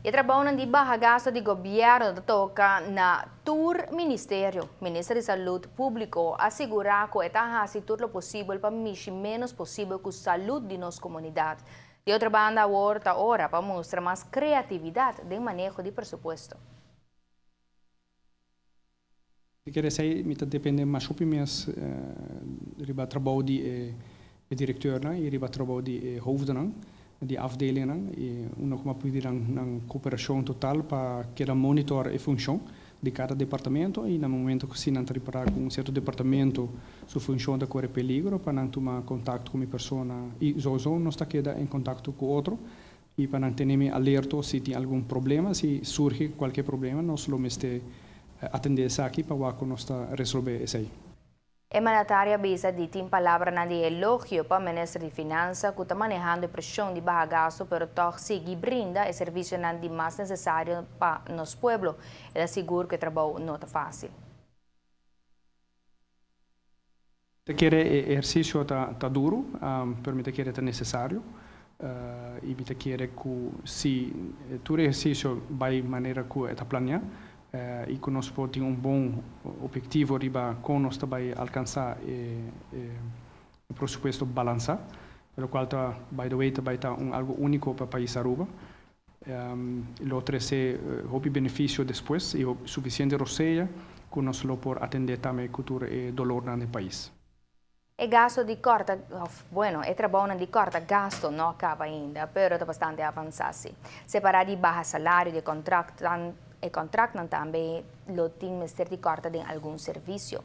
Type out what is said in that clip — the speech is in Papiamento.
E trabounan di baha gasto di gobierno ta toca na tur ministerio. Minister di Salud Publico a sigura cu e ta haci tur lo posibel pa mishi menos posibel cu salud di nos comunidad. Di otro banda awor ta ora pa mustra mas creatividad den maneho di presupuesto. Mi kere esei mi ta depende mas hopi mes riba trabou di e directeurnan y riba trabou di e hoofdennan di afdelingnan y uno como a pidi nan nan cooperacion total pa keda monitor e funcion di cada departamento y na momento cu si nan ta ripara cu un cierto departamento su funcion ta core peligro pa nan tuma contacto cu mi persona y souso nos ta keda en contacto cu otro y pa nan tene mi alerto si tin algun problema, si surgi cualkier problema nos lo mester atende esaki pa wak cu nos ta resolve esey. E mandatario a bisa di tin palabranan di elogio pa Minister di Finansa cu ta manehando e presion di baha gasto pero tog sigui brinda e servicionan di mas necesario pa nos pueblo. El a sigur cu e trabou no ta facil. Ta kere e ehercicio ta ta duro, pero mi ta kere ta necesario. Y mi ta kere cu si tur ehercicio bay manera cu e ta planea y cu nos por tin un bon objetivo riba con nos ta bay alcansa e presupuesto balansa, locual ta by the way ta bay ta un algo unico pa pais Aruba. Lo trece hopi beneficio despues y suficiente rosea cu nos lo por atende tambe cu tur e dolornan den pais. E gasto di corta, of bueno, e trabounan di corta gasto no a caba ainda, pero ta bastante avansa si. Separa di baha salario di e contractnan, e contractnan tambe lo tin mester di corta den algun servicio.